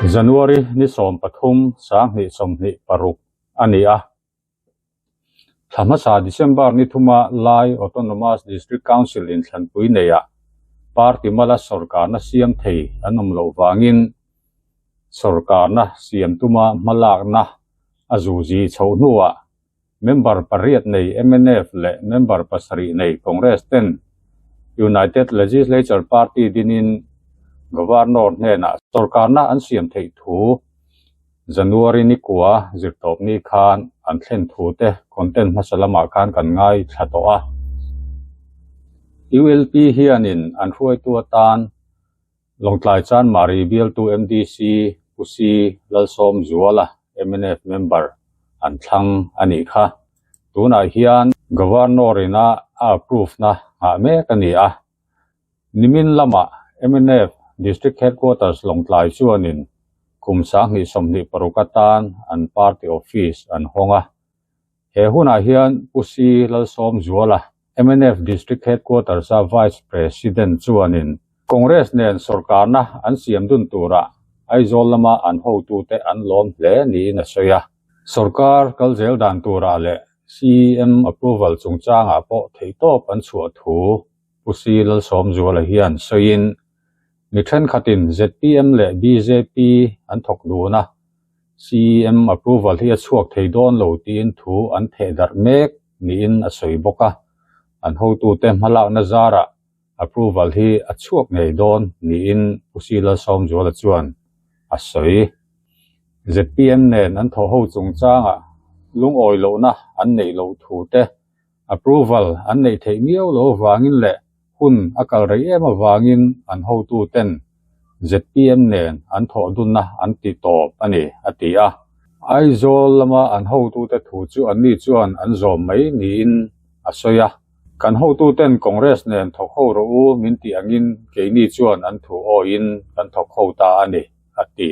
January ni 13 2026 a ni a. Thla hmasa December ni thuma Lai Autonomous District Council inthlanpui neiah party mala sorkarna siam thei an awm loh vangin sorkarna siam tuma hmalakna a zuzi chhoh hnuah Member pariat nei mnf leh member pasarih nei Congress ten United Legislature Party dinin Governor hnenah sorkarna an siam theih thu January ni kua zirtawpni khan an thlen thu te content hmasa lamah khan kan ngaithla tawh a. ULP hianin an hruaitu atan Lawngtlai Chanmari bialtu MDC Pu C Lalsawmzuala mnf member an thlang a nih kha. Tunah hian Governor ina a approve na nghah mek a ni a. Nimin lamah mnf District Headquarters Lawngtlai chuanin kum 2026 atan an party office an hawng a. He hunah hian Pu C Lalsawmzuala mnf District Headquarters-a Vice President chuanin Congress nen sorkarna an siam dun turah Aizawl lama an hotute an lawm hle niin a sawi a. Sorkar kal zel dan turah leh CEM approval chungchangah pawh theihtawp an chhuah thu Pu C Lalsawmzuala hian sawiin, Mi thenkhatin zpm leh bjp an thawk dun a, CEM approval hi a chhuak thei dawn lo tiin thu an theh darh mek niin a sawi bawk a, an hotute hmalakna zarah approval hi a chhuak ngei dawn niin Pu C Lalsawmzuala chuan a sawi. Zpm nen an thawh ho chungchangah lungawi lohna an neih loh thu te Approval an neih theih miau lo avangin leh hun a kal rei em avangin an hotuten zpm nen an thawh dunna an ti tawp a ni, a ti a. Aizawl lama an hotute thu chu anni chuan an zawm mai niin a sawi a. Kan hotuten Congress nen thawk ho rawh u min tih angin keini chuan an thu awiin kan thawk ho ta a ni, a ti.